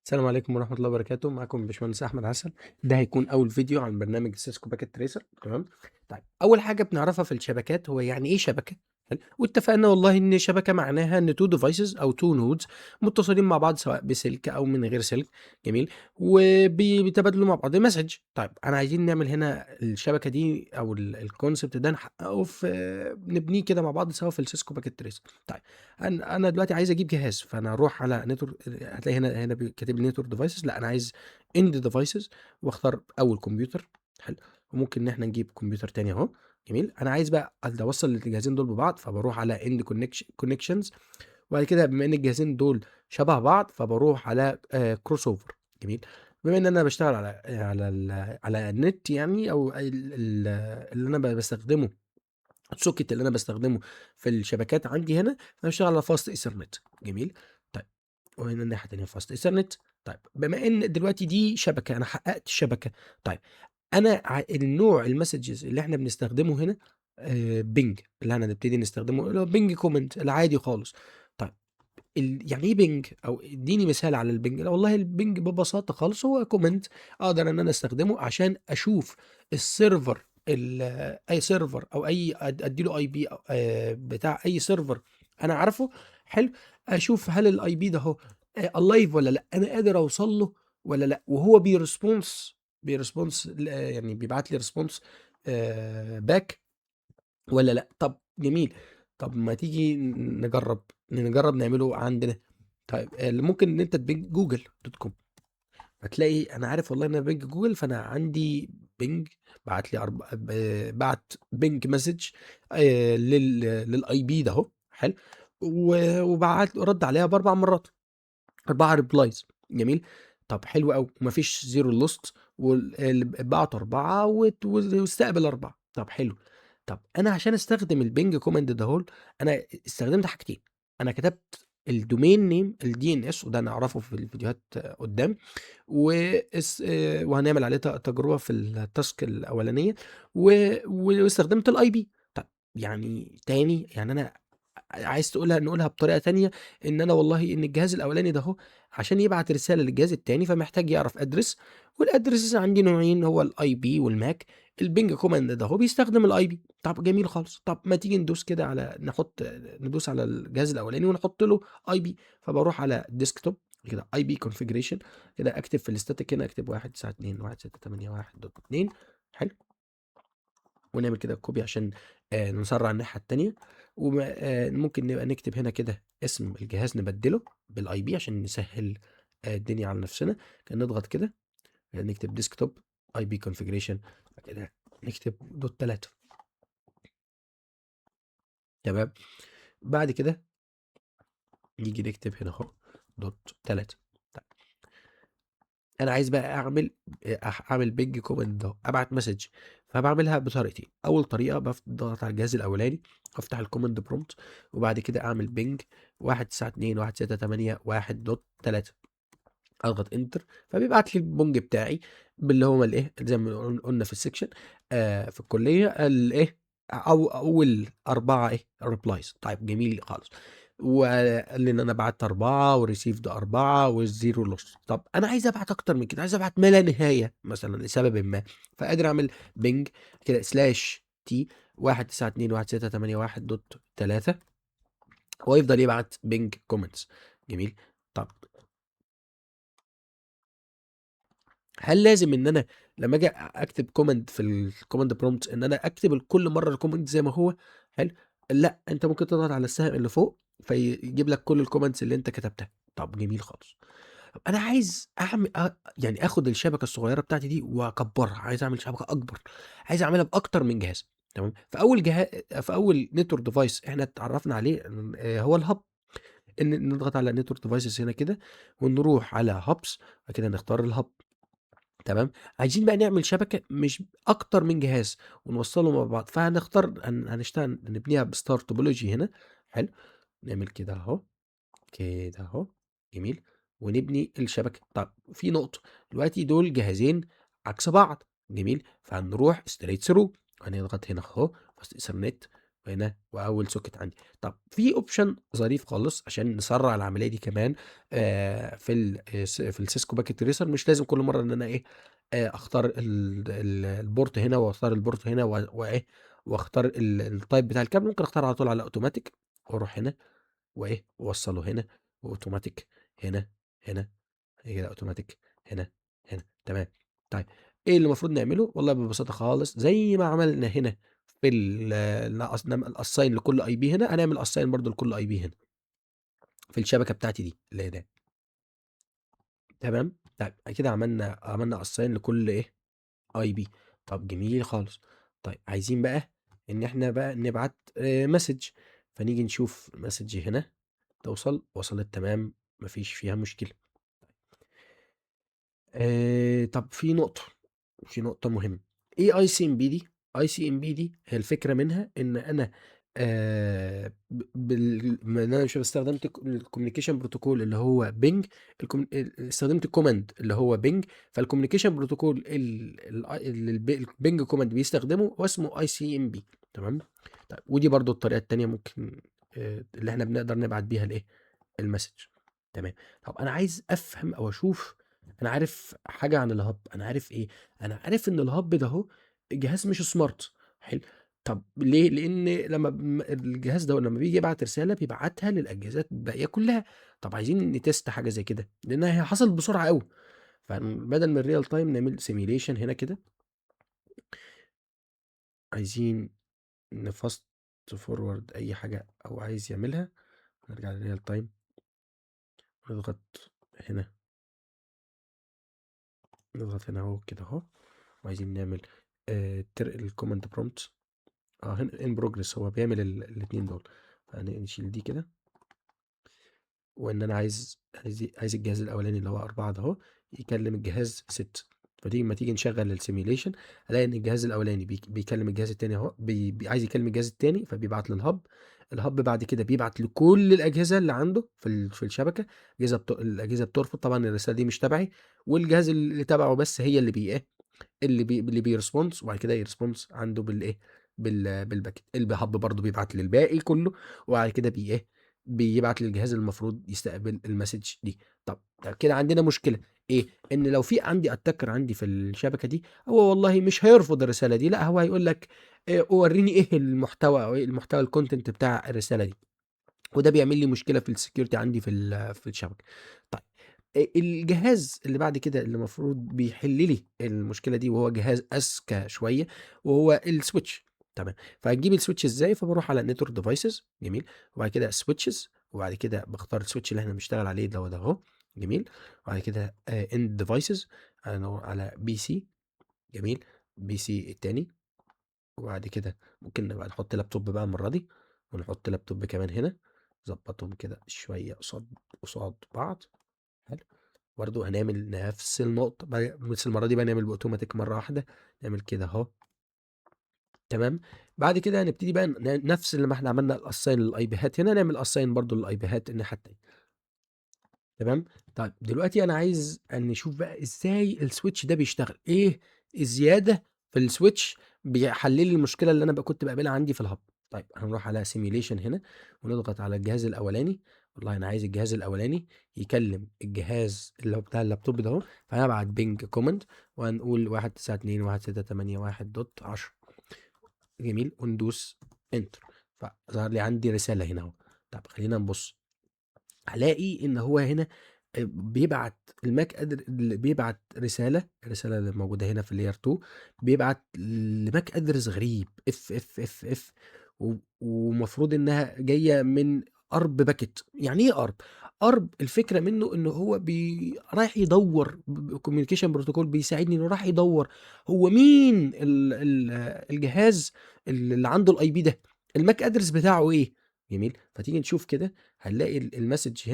السلام عليكم ورحمة الله وبركاته. معاكم باشمهندس أحمد عسل. ده هيكون أول فيديو عن برنامج Cisco Packet Tracer. تمام. طيب أول حاجة بنعرفها في الشبكات هو يعني إيه شبكة؟ حلو؟ واتفقنا والله إن شبكة معناها إن two devices أو two nodes متصلين مع بعض سواء بسلك أو من غير سلك. جميل. وبيتبادلوا مع بعض message. طيب أنا عايزين نعمل هنا الشبكة دي أو ال concept ده نحققه في نبنيه كده مع بعض سوا في ال Cisco Packet Tracer. طيب أنا دلوقتي عايز أجيب جهاز، فأنا هاروح على network، هتلاقي هنا كاتب لي network devices، لأ أنا عايز end devices واختار أول كمبيوتر. حلو. وممكن إن إحنا نجيب كمبيوتر تاني أهو. جميل. أنا عايز بقى أوصل الجهازين دول ببعض، فباروح على end connections، وبعد كده بما إن الجهازين دول شبه بعض فباروح على crossover. جميل. بما إن أنا باشتغل على النت يعني، أو ال ال اللي أنا باستخدمه ال socket اللي أنا باستخدمه في الشبكات عندي هنا، أنا باشتغل على fast ethernet. جميل. طيب وهنا الناحية التانية fast ethernet. طيب بما إن دلوقتي دي شبكة، أنا حققت الشبكة. طيب أنا النوع ال messages اللي إحنا بنستخدمه هنا ping، اللي إحنا هنبتدي نستخدمه اللي هو ping command العادي خالص. طيب يعني إيه ping؟ أو اديني مثال على ال ping. لا والله ال ping ببساطة خالص هو command أقدر إن أنا أستخدمه عشان أشوف ال server أي server أو أي أدي له IP بتاع أي server أنا عارفه. حلو. أشوف هل ال IP ده أهو alive ولا لأ، أنا قادر أوصل له ولا لأ، وهو بي response يعني بيبعت لي response back ولا لأ. طب جميل. طب ما تيجي نجرب نعمله عندنا. طيب ممكن إن أنت ت ping Google dot com، هتلاقي أنا عارف والله إن أنا ping Google، فأنا عندي ping بعت لي بعت ping message لل IP ده أهو. حلو. وبعت رد عليها ب4 مرات، 4 replies. جميل. طب حلو أوي، وما فيش zero lost، اللي بعت 4 واستقبل 4. طب حلو. طب أنا عشان أستخدم ال ping command ده أهو، أنا استخدمت حاجتين. أنا كتبت ال domain name ال DNS، وده نعرفه في الفيديوهات قدام، وهنعمل عليه تجربة في ال task الأولانية، واستخدمت ال IP. طب يعني تاني، يعني أنا عايز نقولها بطريقة تانية، إن أنا والله إن الجهاز الأولاني ده أهو عشان يبعت رسالة للجهاز التاني فمحتاج يعرف address، وال addresses عندي نوعين، هو ال IP وال MAC. ال ping command ده هو بيستخدم ال IP. طب جميل خالص. طب ما تيجي ندوس كده على نحط ندوس على الجهاز الأولاني ونحط له IP. فبروح على desktop كده IP configuration كده، اكتب في ال static هنا، اكتب 192.168.1.2. حلو. ونعمل كده copy عشان نسرع الناحية التانية. وممكن نبقى نكتب هنا كده اسم الجهاز نبدله بال IP عشان نسهل الدنيا على نفسنا. كان نضغط كده نكتب desktop IP configuration كده، نكتب dot 3. تمام. بعد كده نيجي نكتب هنا اهو dot 3. طيب انا عايز بقى اعمل ping command ده، ابعت message. فبعملها بطريقتين. اول طريقه بضغط على الجهاز الاولاني، افتح ال command prompt، وبعد كده اعمل ping 192.168.1.3، اضغط enter، فبيبعت لي ال ping بتاعي باللي هو الايه زي ما قلنا في ال section في الكليه الايه او اول 4 ايه replies. طيب جميل خالص. وقال لي ان انا بعت 4 و received 4 وال zero loss. طب انا عايز ابعت اكتر من كده، عايز ابعت ما لا نهايه مثلا لسبب ما، فقادر اعمل ping كده slash t 192.168.1.3، ويفضل يبعت ping commands. جميل. طب هل لازم ان انا لما اجي اكتب command في ال command prompt ان انا اكتب كل مره ال command زي ما هو؟ حلو. لا، انت ممكن تضغط على السهم اللي فوق فيجيب لك كل ال commands اللي انت كتبتها. طب جميل خالص. طب انا عايز اعمل يعني اخد الشبكه الصغيره بتاعتي دي واكبرها، عايز اعمل شبكه اكبر، عايز اعملها باكتر من جهاز. تمام. في اول network device احنا اتعرفنا عليه هو ال hub. ان نضغط على network devices هنا كده ونروح على hubs، بعد كده نختار ال hub. تمام. عايزين بقى نعمل شبكه مش اكتر من جهاز ونوصله مع بعض، فهنختار هنشتغل نبنيها ب star topology هنا. حلو. نعمل كده اهو، كده اهو. جميل. ونبني الشبكه. طب في نقطه دلوقتي، دول جهازين عكس بعض. جميل. فهنروح straight through، هنضغط هنا اهو fast ethernet وهنا وأول socket عندي. طب في option ظريف خالص عشان نسرّع العملية دي كمان في ال س في الCisco Packet Tracer، مش لازم كل مرّة إن أنا إيه، أختار ال ال الport هنا وأختار الport هنا وإيه، وأختار الtype بتاع الكابل، ممكن أختار على طول على automatic وأروح هنا وإيه، وأوصّله هنا وautomatic هنا، هنا، هنا automatic هنا، هنا، تمام. طيب إيه اللي المفروض نعمله؟ والله ببساطة خالص زي ما عملنا هنا في ال نعمل assign لكل IP هنا، هنعمل assign برضه لكل IP هنا. في الشبكة بتاعتي دي اللي هي ده. تمام؟ طيب كده عملنا assign لكل إيه، IP. طب جميل خالص. طيب عايزين بقى إن إحنا بقى نبعت message، فنيجي نشوف message هنا توصل، وصلت تمام، ما فيش فيها مشكلة. طب في نقطة مهمة، إيه ICMP دي؟ ICMP دي هي الفكرة منها إن أنا ب بال ما إن أنا مش استخدمت الcommunication protocol اللي هو ping، الكم ال استخدمت command اللي هو ping، فالcommunication protocol ال ال اللي الping command بيستخدمه هو اسمه ICMP، تمام؟ طيب ودي برضه الطريقة التانية ممكن اللي إحنا بنقدر نبعت بيها الإيه، الmessage، تمام. طب أنا عايز أفهم أو أشوف، أنا عارف حاجة عن الhub، أنا عارف إيه، أنا عارف إن الhub ده أهو جهاز مش smart، حلو. طب ليه؟ لإن لمّا الجهاز ده لمّا بييجي يبعت رسالة بيبعتها للأجهزة الباقية كلّها. طب عايزين نtest حاجة زي كده، لإنها هي حصلت بسرعة أوي، فبدل من الreal time نعمل simulation هنا كده. عايزين نfast forward أي حاجة هو عايز يعملها، نرجع للreal time، نضغط هنا. نضغط هنا أهو كده أهو، وعايزين نعمل تر الcommand prompt، هنا in progress، هو بيعمل الاتنين دول، فنشيل دي كده. وإن أنا عايز الجهاز الأولاني اللي هو 4 ده أهو يكلم الجهاز 6، فتيجي أمّا تيجي نشغّل الsimulation ألاقي إن الجهاز الأولاني بيكلم الجهاز التاني أهو، بي بي عايز يكلم الجهاز التاني، فبيبعت للhub، الhub بعد كده بيبعت لكل الأجهزة اللي عنده في الشبكة، الأجهزة بترفض طبعًا، الرسالة دي مش تبعي، والجهاز اللي تبعه بس هي اللي بي إيه، اللي بيresponse، وبعد كده يresponse عنده بالإيه، بالpacket. الhub برضه بيبعت للباقي كله، وبعد كده بي إيه، بيبعت للجهاز اللي المفروض يستقبل الmessage دي. طب كده عندنا مشكلة، إيه؟ إن لو في عندي attacker عندي في الشبكة دي، هو والله مش هيرفض الرسالة دي، لأ هو هيقول لك وريني إيه المحتوى أو إيه المحتوى الcontent بتاع الرسالة دي. وده بيعمل لي مشكلة في الsecurity عندي في الشبكة. طيب الجهاز اللي بعد كده اللي المفروض بيحل لي المشكلة دي وهو جهاز أذكى شوية وهو الswitch، تمام. فهنجيب الswitch إزاي؟ فباروح على network devices، جميل، وبعد كده switches، وبعد كده باختار الswitch اللي إحنا بنشتغل عليه اللي هو ده أهو، جميل، وبعد كده end devices، هندوّر على PC، جميل، PC التاني، وبعد كده ممكن نبقى نحط laptop بقى المرة دي، ونحط laptop كمان هنا، نضبّطهم كده شوية قصاد قصاد بعض، حلو. برضه هنعمل نفس النقطة بس المرة دي بقى نعمل بautomatic مرة واحدة، نعمل كده أهو. تمام، بعد كده هنبتدي بقى نفس اللي ما إحنا عملنا الassign للIPهات هنا، نعمل assign برضه للIPهات الناحية التانية. تمام، طيب دلوقتي أنا عايز نشوف بقى إزاي الswitch ده بيشتغل، إيه الزيادة في الswitch بيحل لي المشكلة اللي أنا كنت باقابلها عندي في الhub. طيب هنروح على simulation هنا ونضغط على الجهاز الأولاني، والله أنا عايز الجهاز الأولاني يكلم الجهاز اللي هو بتاع الlaptop ده أهو، فهابعت ping command وهنقول 192.168.1.10، جميل، وندوس enter، فظهر لي عندي رسالة هنا أهو. طب خلّينا نبُص، هالاقي إن هو هنا بيبعت الMAC addr بيبعت رسالة، الرسالة اللي موجودة هنا في layer 2، بيبعت لMAC address غريب FFFF، ومفروض إنها جاية من ARP packet. يعني إيه ARP؟ ARP الفكرة منه إن هو رايح يدوّر communication protocol بيساعدني إنه راح يدوّر هو مين ال ال الجهاز اللي عنده الIP ده، الMAC address بتاعه إيه، جميل؟ فتيجي نشوف كده هنلاقي الmessage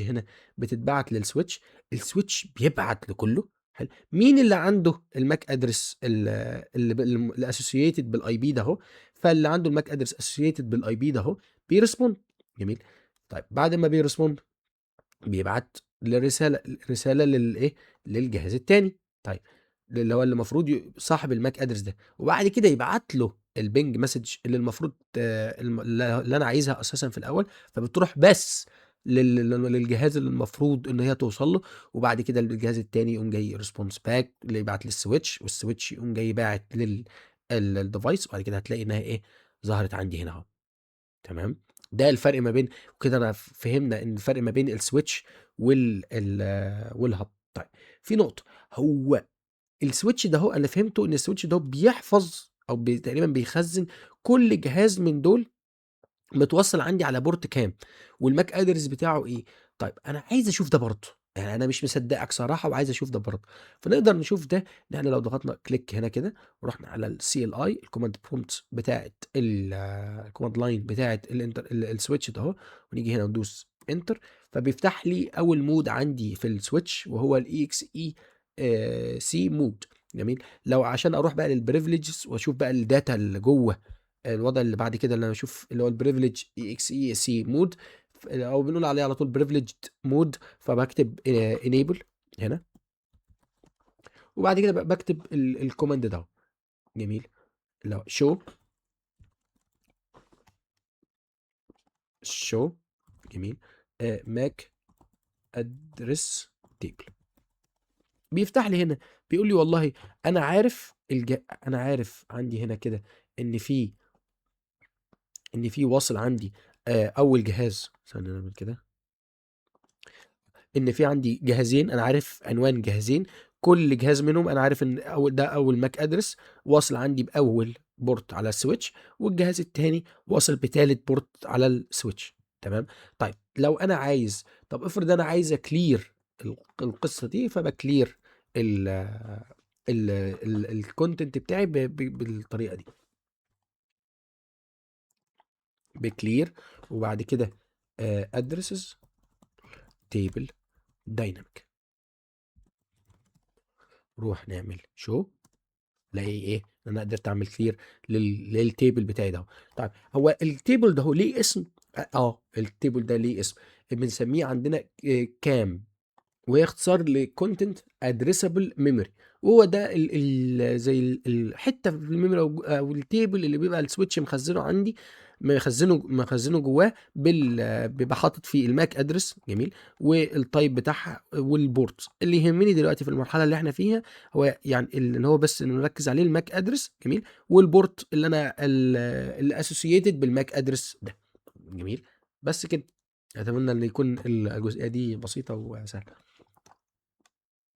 هنا بتتبعت للswitch، الswitch بيبعت لكله، حلو، مين اللي عنده الMAC address اللي اللي associated بالIP ده أهو، فاللي عنده الMAC address associated بالIP ده أهو بيrespond، جميل. طيب بعد ما بيrespond بيبعت رسالة للإيه، للجهاز التاني، طيب اللي هو اللي المفروض صاحب الMAC address ده، وبعد كده يبعت له الping message اللي المفروض اللي أنا عايزها أساسًا في الأول، فبتروح بس للجهاز اللي المفروض إن هي توصل له، وبعد كده الجهاز التاني يقوم جاي response back اللي يبعت للswitch، والswitch يقوم جاي باعت لل ال الdevice، وبعد كده هتلاقي إنها إيه، ظهرت عندي هنا أهو، تمام؟ ده الفرق ما بين وكده أنا فهمنا إن الفرق ما بين الswitch وال ال والhub. طيب، في نقطة، هو الswitch ده أهو أنا فهمته إن الswitch ده بيحفظ أو تقريبًا بيخزّن كل جهاز من دول متوصّل عندي على port كام، والMAC address بتاعه إيه. طيب، أنا عايز أشوف ده برضه، يعني أنا مش مصدّقك صراحة وعايز أشوف ده برضه، فنقدر نشوف ده إن إحنا لو ضغطنا click هنا كده ورُحنا على الCLI، الcommand prompt بتاعة الcommand line بتاعة ال inter ال الswitch ده أهو، ونيجي هنا ندوس enter، فبيفتح لي أول mode عندي في الswitch وهو الEXE C mode. جميل، لو عشان أروح بقى للprivileges وأشوف بقى الdata اللي جوّه الوضع اللي بعد كده اللي أنا أشوف اللي هو الprivilege EXEC mode أو بنقول عليه على طول privileged mode، فباكتب enable هنا وبعد كده باكتب الcommand ده أهو، جميل، اللي هو show، جميل، MAC address table. بيفتح لي هنا بيقول لي والله أنا عارف عندي هنا كده إن في واصل عندي أول جهاز، ثانية نعمل كده، إن في عندي جهازين، أنا عارف عنوان جهازين، كل جهاز منهم أنا عارف إن أول ده أول MAC address واصل عندي بأول port على الswitch، والجهاز التاني واصل بتالت port على الswitch، تمام؟ طيب، لو أنا عايز، طب افرض أنا عايز أclear القصة دي، فبclear ال ال ال الcontent بتاعي ب ب بالطريقة دي. بclear وبعد كده addresses table dynamic. نروح نعمل show، الاقي إيه، إن أنا قدرت أعمل clear للtable بتاعي ده أهو. طيب، هو الtable ده هو ليه اسم؟ الtable ده ليه اسم، بنسميه عندنا CAM، وهي اختصار لcontent addressable memory، وهو ده ال ال زي الحتة في الmemory أو الtable اللي بيبقى الswitch مخزنه عندي، مخزنه جواه بيبقى حاطط فيه الMAC address، جميل، والtype بتاعها والport. اللي يهمني دلوقتي في المرحلة اللي إحنا فيها هو يعني اللي هو بس نركز عليه الMAC address، جميل، والport اللي أنا اللي associated بالMAC address ده، جميل، بس كده. أتمنى إن يكون الجزئية دي بسيطة وسهلة.